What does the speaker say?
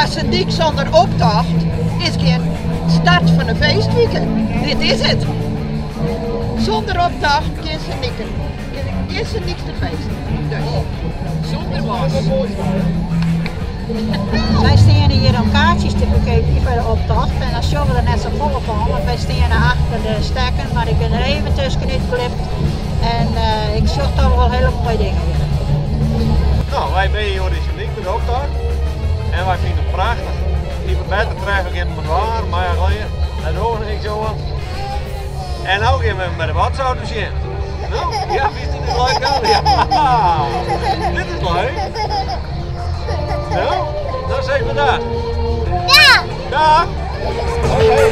Sint Nyk sûnder optocht is gjin start fan de feestwike. Dit is it. Sûnder optocht gjin Sint Nyk, gjin Sint Nykster feest. Dus. Sûnder was. Wy steane hjir om kaartsjes te ferkeapjen foar de optocht en dan sjogge we der net sa folle fan, want wy steane achter de stekken, mar ik bin der even tuskenút glipt en ik sjoch toch wol hiele moaie dingen hjir. No, wy binne hjir yn Sint Nyk by de optocht en wy fine it prachtich. Dy better treffe ik it waar, mar ja, dat docht niks oan. En no gean we mei de botsauto sjen. No, ja, witst dit leuk al? Ja, dit is leuk. No, dan sizze we dag. Dag! Dag! Oké.